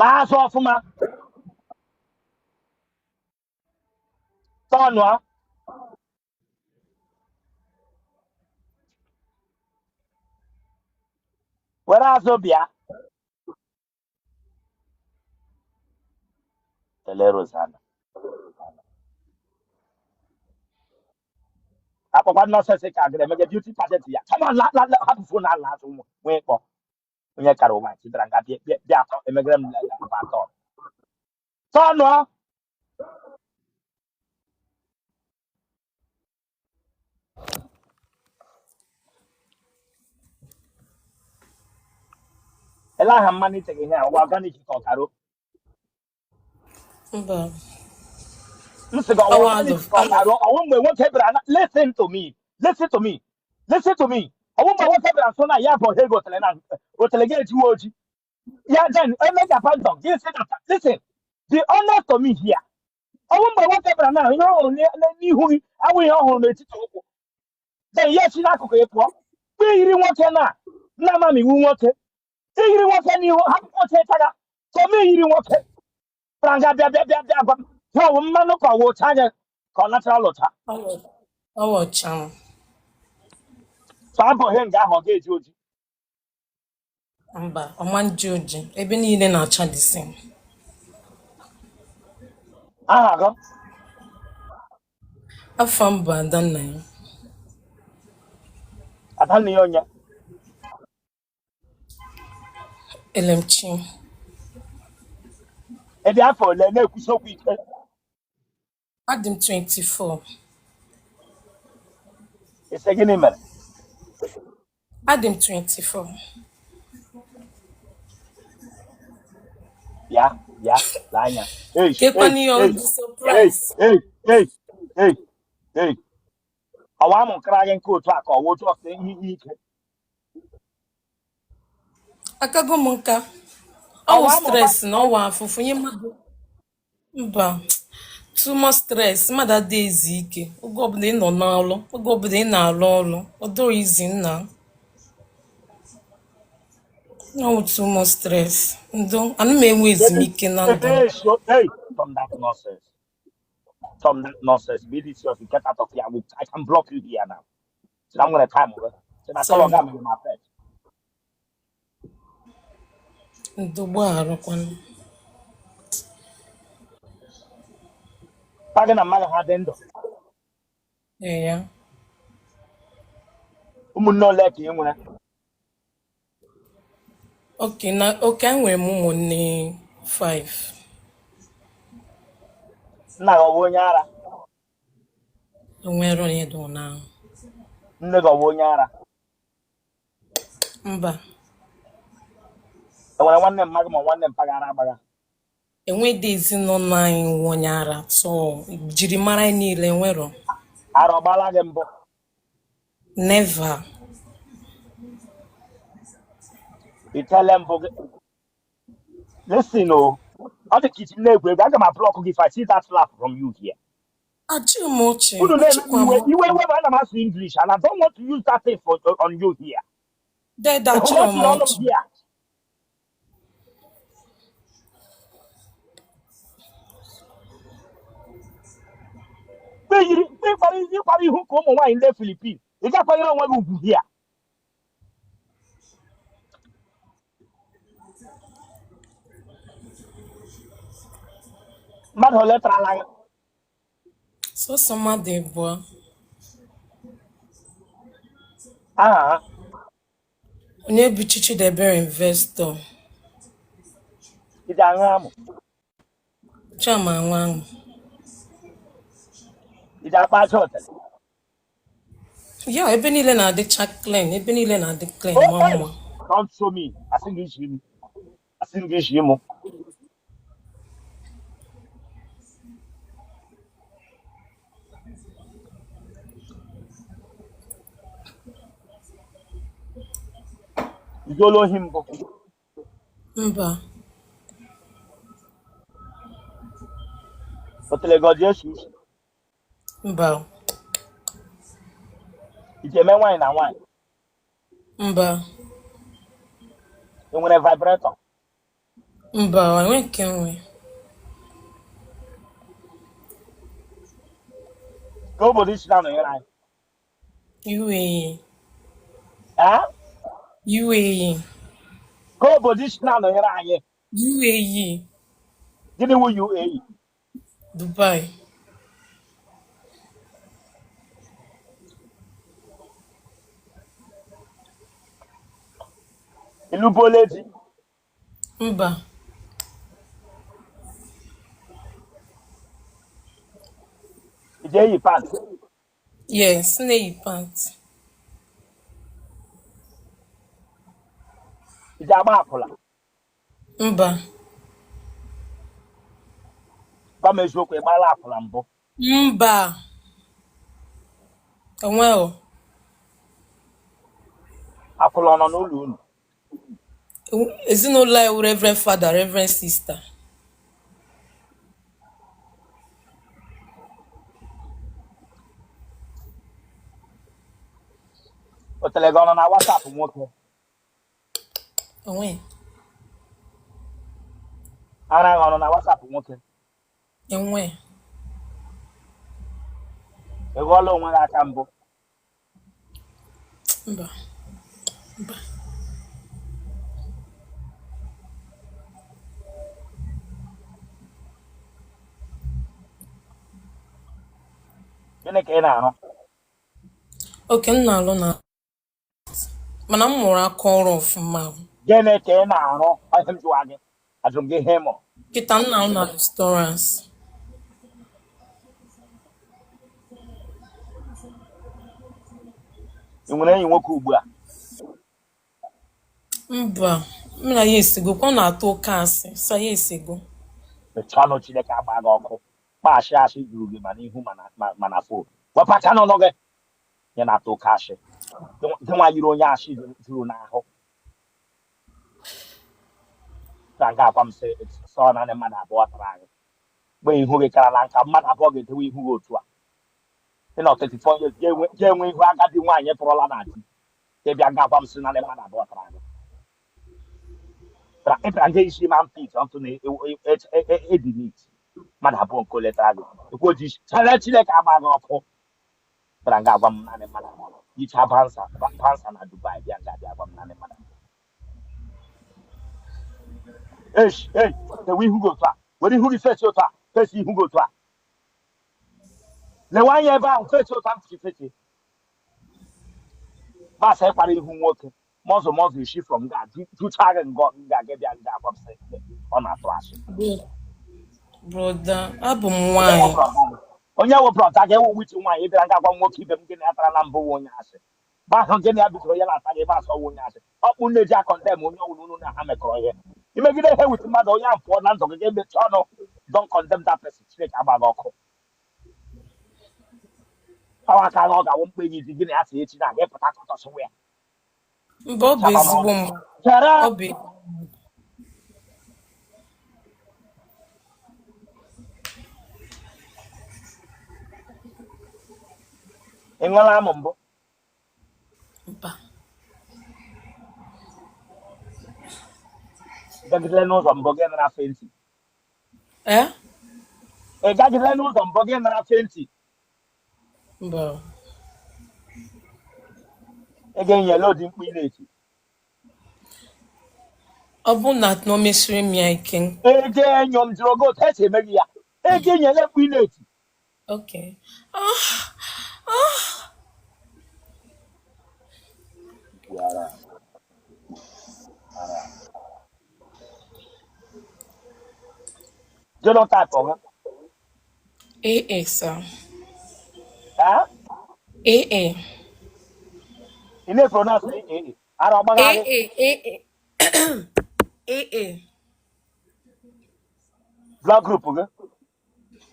Laa azụ ọfụma. Tọnụọ. Were azụ bịa. Tele Rosanna. Akpọkwa nonsense ka agịrị emege beauty pageant ya. Come on, la la la, hapụ phone ala azụ nwee kpọ. Onye kara ụwa chidara nga bịa bịa bịa atọ emegere m mba atọ. Tọnụọ. Ele aha mmanụ ite gị ihe a, ọwa organic ka ọ karo? Mba. M sị gị ọwa Ọwa organic aloe ka ọ aloe karo? Ọwụ mgbe nwoke bịara na listen to me, listen to me, listen to me. Ọwụ mgbe nwoke bịara nso na ya bụ ohe gị otele na otele gị ejiwe oji ya, then emega pardon gị sị na listen, be honest to me here. Ọwụ mgbe nwoke bịara na ihe ọ hụrụ n'ihu gị awụ ihe ọ hụrụ n'etiti ụkwụ, then ya esi n'akụkụ ya pụọ. Mgbe yiri nwoke na nna ama m iwu nwoke iyiri nwoke n'ihu hapụ oche chaga tọm iyiri nwoke bịara nga bịa bịa bịa bịa gwa m ha ọwụ mmanụ ka ọwụ ụcha anya ka ọ natural ụcha. Ọwa ọcha m. So abụghị nga ahụ ọ ga-eji oji. Mba, ọma nji oji. Ebe niile na-acha the same. Aha gị? Afa m bụ Adannaya. Adanna ya onye? Elemchi. Ị dị afọ ole? Na-ekwusi okwu ike. Adị m 24. Ị sị gịnị mere? Adị m 24. Bịa bịa lee anya. Ei, ei, Kekwana ihe ọ ei, dị ei, surprise. ei, ei, ei, ei. Ọwa amụ nkara gị nke otu a ka ọwa otu ọsọ ihe ihe ike. Akago m nka. Ọ wụ Ọwa amụ stress na ọwa afụfụ nye mmadụ. Mba, too much stress, mmadụ adịghị ezu ike. Oge ọbụla ị nọ n'ọrụ, oge ọbụla ị na-arụ ọrụ, ọ dịrọ easy nna. Ọ wụ too much stress. Ndo, ana m enwe ezumike na ndụ m. Hey, so, hey, stop that nonsense. Stop that nonsense. Be this yourself. Get out of here. I can block you here now. So I'm gonna time over. So that's all Sorry. I'm gonna my first. Ndo gbagharakwanụ. Pa gị na mma gị ha dị ndụ? Ee ya. Ụmụnne ole ka ị nwere? Okay, na okay, enwere m ụmụnne 5. Nna gị ọ bụ onye ara? Enwere onye dị na. Nne gị ọ bụ onye ara? Mba. Enwere nwanne mma gị ma nwanne mpa gị ara agbagha? Enwedị ezinụlọ anyị nwe onye ara tọọ njirimara anyị niile enwerọ. Ara ọ gbala gị mbụ? Never. Itele mbụ gị? Listen o, ọ dị ka iji m na-egwu egwu. Aga m ablock gị if I see that laugh from you here. Achịghị m ọchị, Unu na-eme m achịkwa m iwe ọchị. iwe iwe ma ana m asụ English and I don't want to use that thing for on you here. Dede, Ị hụrụ achịrọ ọchị m n'ọnụ m ọchị. here? Mgbe yiri mgbe ịkwara ịkwara ihu ka ụmụ nwaanyị ndị Filipin, ị ga-akwanyere onwe gị ugwu here. Mmadụ ole tarala gị? Sọsọ mmadụ ịbụọ. Aha ha? Onye bụ Chichidebere Investor. Ị ji aṅụ amụ? Chama nwa ahụ. Ị ji akpa aja otele? Ya, ebe niile na-adịcha clean, ebe niile na-adị clean, Oh, ma hey! mma. Don't show me. Asị gị iji m. Asị gị iji mụ. I zuola ohi mbụ? Mba. Otele gị ọ dị esi isi? Mba. I ji eme nwaanyị na nwaanyị? Mba. Ị nwere vibrator? Mba, enwe nke nwe. Ka obodo i si na-anọnyere anyị? UAE. Ee? UAE. Ka obodo i si na-anọnyere anyị? UAE. Gịnị wụ UAE? Dubai. Ị lụbuola di? Mba. Ị ji eyi pant? Yes, m na-eyi pant. Ị ji agba akwụla? Mba. Gwa m eziokwu, ị gbaala akwụla mbụ? Mba. Enweghị. Akwụla ọ nọ n'ụlọ unu? Ezinụlọ anyị wụ Reverend Father, Reverend Sister. Otele gị ọ nọ na WhatsApp nwoke? Onwe. Ara gị ọ nọ na WhatsApp nwoke? Enwe. Ị ghọọla onwe gị aka mbụ? Mba. Mba. Gịnị ka ị na-arụ? Okay, m na-alụ na mana m mụrụ aka ọrụ ọfụma. Gịnị ka ị na-arụ? Ihe m jụwa gị, ajụrụ m gị ihe ị mụrụ. Kịta m na-arụ na restaurant. Ị nwere enyi nwoke ugbu a? Mba, m na ya esego kwa, ọ na-atụ oke asị, so ya esego. Mechie ọnụ, Chineke agba gị ọkụ. Kpa ashị juru gị ma n'ihu ma na phone. Wepụ aka n'ọnụ gị. Ya na-atụ oke ashị, gị nwa yiri onye ashị juru n'ahụ. Ka nga agwa m sị sọ naanị mmadụ abụọ tara anyị mgbe ihu gị karala nka, mmadụ abụọ ga-edewe ihu gị otu a. Ị nọ 34 years, ga-enwe ihu agadi nwaanyị tụrụla na di. Ị bịa nga agwa m sị naanị mmadụ abụọ tara anyị. Ịbịara nga isi ma mpit ọtụ na edi nit mmadụ abụọ nke ole tara gị ekwu oji chere. Chineke agba gị ọkụ. Bịara nga agwa m naanị mmadụ abụọ yicha bouncer bouncer na Dubai, bịa nga bịa agwa m naanị mmadụ abụọ. Esh, ei, lewe ihu gị otu a, were ihu gị face otu a, face ihu gị otu a, lewe anya ebe ahụ, face otu a m siri face. Gbasa ịkwara ihu nwoke mọzụ mọzụ isi from nga jụcha gị ngọ nga gị bịa nga agwa m sị ọ na-atụ asị. Brother, abụ m nwaanyị. Onye wụ brother ga-ewu wit nwaanyị bịara nga agwa nwoke ibe m gịnị atara mbụ wụ onye asị. Gbahụ gịnị ya bidoro ya na-ata gị gbasọ wụ onye asị. Ọkpụ nne ji a-condemn onye ọwụrụ unu na ha mekọrọ ihe. Imegide ihe with mmadụ, onye ahụ pụọ na ndụ gị, ga-emechi ọnụ. Don't condemn that person. Chineke agba gị ọkụ. Awa aka ọ ga-awụ mkpa enyi di gịnị ya sị echi na-aga ịpụta kọtọsịwa ya. Mba, ọ bụ ezigbo mmadụ. Chere. Ọ bụ Ị ṅụọla amụ mbụ? Mba. Ị gagidele n'ụzọ mbụ gị nara faint? Ee? Ị gagidele n'ụzọ mbụ gị nara faint? Mba. Ị ga-enyela ụdị mkpu ị na-eti? Ọ bụ na o mesiri m ya ike. Ego enyo m jụrụ gị otu esi eme gị ya. Ego enyela mkpu ị na-eti. Okay. Ah, ah. Ara. Ara. Genotype ọ gị? AA, sir. Eh? AA. Ị na-epronounce AA. Ara ọgbagharị. AA, AA. AA. Blood group gị?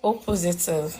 O positive.